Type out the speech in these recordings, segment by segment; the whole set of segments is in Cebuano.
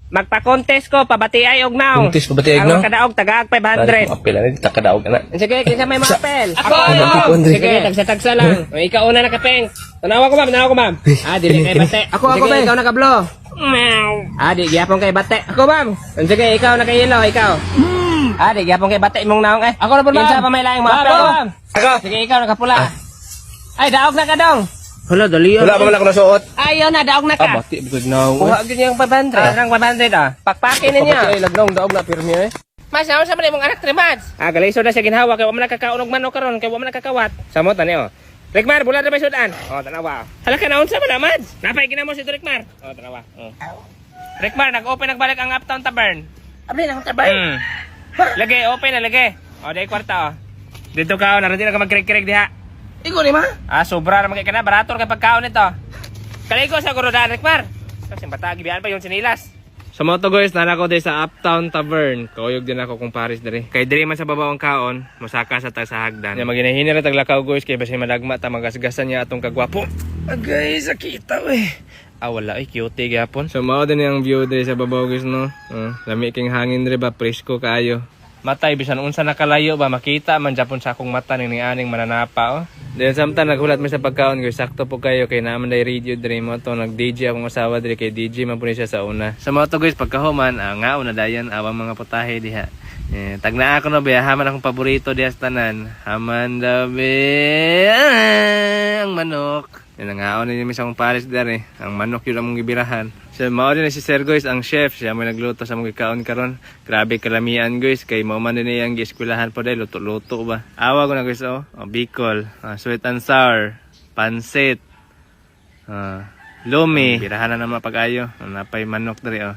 Magpa-contest ko, pabatiay og naong. Contest, pabatiay og Ang naong? makadaog, tagaag 500. Apil ani takadaog na. Sige, kinsa may maapel? Ako! Ako! Sige, tagsa-tagsa lang. O, ikaw una nakapeng. Tanawa ko, ma'am, tanawa ko, ma'am. Ah, dili kay bate. Ako, ako, Sige, be. ikaw nakablo. Ah, di gyapon kay bate. Ako, ma'am. Sige, ikaw nakayelo, ikaw. Ah, di gyapon kay bate imong naong eh. Ako na po, ma'am. Kinsa pa may laing Ma'am, maapel? ako, ma'am. Ako. Sige, ikaw nakapula. Ay, daog na ka dong. Hala, dali. Wala pa man ako nasuot. Ayaw na, daog na ka. Ah, bati bukod naong. Kuha gyud niyang 500. Ah, ang 500 ah. Pakpakin ninyo. Pabati ay lagnaw daog na pirmi eh. Mas, naon sa man imong anak 3 months? Ah, galisod na siya ginhawa kay wa man nakakaon og manok karon, kay wa man nakakawat. Samot na niyo. Rikmar, bulad na may sudan. Oh, tanawa. Hala ka naon sa man, Mads? Napay ginamo si Rikmar. Oh, tanawa. Oh. Rikmar, nag-open nagbalik ang Uptown Tavern. Abli nang tabay. Lagi, open na lagi. Oh, dai kwarta oh. Dito ka, oh, naroon din ka magkirig-kirig diha. Ikaw ni ma? Ah, sobra naman kay kana, barato kay pagkaon nito. Kaligo sa gurudan, Rikmar. Kasi bata gibiyaan pa yung sinilas. Sa so, moto guys, nana ko diri sa Uptown Tavern. Kauyog din ako kung Paris diri. Kay diri man sa babaw ang kaon, mosaka sa tag sa hagdan. Nya maginahina ra taglakaw guys kay basin madagma ta magasgasan niya atong kagwapo. Agay sakita we. Ah, wala ay cute gyapon. So mao din ang view diri sa babaw guys, no. Lami king hangin diri ba, presko kaayo. Matay bisan unsa nakalayo ba makita man japon sa akong mata ning aning mananapa oh. Then samtang naghulat mi sa pagkaon guys, sakto po kayo kay naa man day radio diri mo to nag DJ akong asawa diri kay DJ man po ni siya sa una. Sa mo to guys pagkahuman, ah, ngaon na dayon awang mga putahe diha. Eh, tagna ako na ba, haman akong paborito diha sa tanan. Haman dabi ang manok. Yan ang ngaon ninyo sa akong pares dere. Ang manok yun ang mong gibirahan. So, mao din na si Sir guys, ang chef. Siya may nagluto sa mong gikaon karon. Grabe kalamian guys. Kay mao man din iyang gieskwelahan po dahil luto-luto ba. Awa ko na guys oh. Oh, Bicol. Ah, sweet and sour. Pansit. Ah, lumi. Birahan na naman pag-ayo. Napay manok diri oh.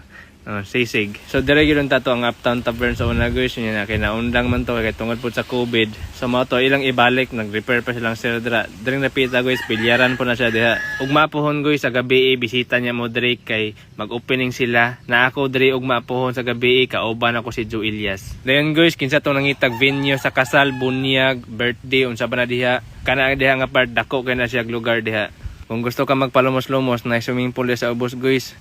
Oh, sisig. So dire gyud ang tato ang Uptown Tavern sa una guys. Yun na kay naundang man to kay tungod po sa COVID. So mao to ilang ibalik, nag-repair pa silang sir dira. Diring napita guys, bilyaran po na siya diha. Ugma pohon guys sa gabi eh, bisita niya mo diri kay mag-opening sila. Na ako diri ugma pohon sa gabi eh, kauban ako si Joe Elias. Dayon guys, kinsa tong nangitag venue sa kasal, bunyag, birthday unsa ba na diha. Kana diha nga part dako kay na siya og lugar diha. Kung gusto ka magpalumos-lumos, na swimming pool sa ubos guys.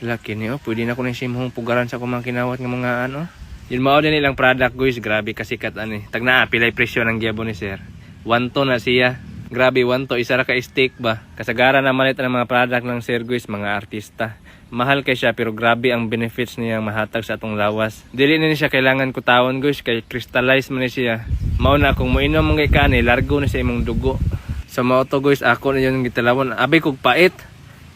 Laki niyo, pwede na ko na simhong pugaran sa akong mga kinawat nga mga ano. Yun mao din ilang product guys, grabe kasikat ani. Tag naa pilay presyo ng giyabo ni sir. 1 to na siya. Grabe 1 to isa ra ka steak ba. Kasagaran na malit ang mga product ng sir guys, mga artista. Mahal kay siya pero grabe ang benefits niya mahatag sa atong lawas. Dili na ni siya kailangan kutawon guys kay crystallize man ni siya. Mao na kung moinom mo kay kani, largo na sa imong dugo. Sa mao to guys, ako na yun gitalawon. Abi kog pait.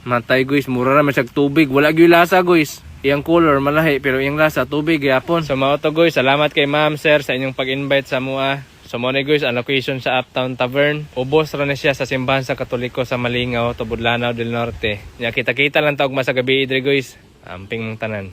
Matay guys, mura ra man siyag tubig. Wala gyud lasa guys. Iyang color malahi pero iyang lasa tubig gyapon. So mao to guys, salamat kay ma'am sir sa inyong pag-invite sa mua. So mo ni guys, ang location sa Uptown Tavern. Ubos ra ni siya sa simbahan sa Katoliko sa Malingaw, Tubod Lanao del Norte. Nya kita-kita lang ta ugma sa gabi diri guys. Amping mong tanan.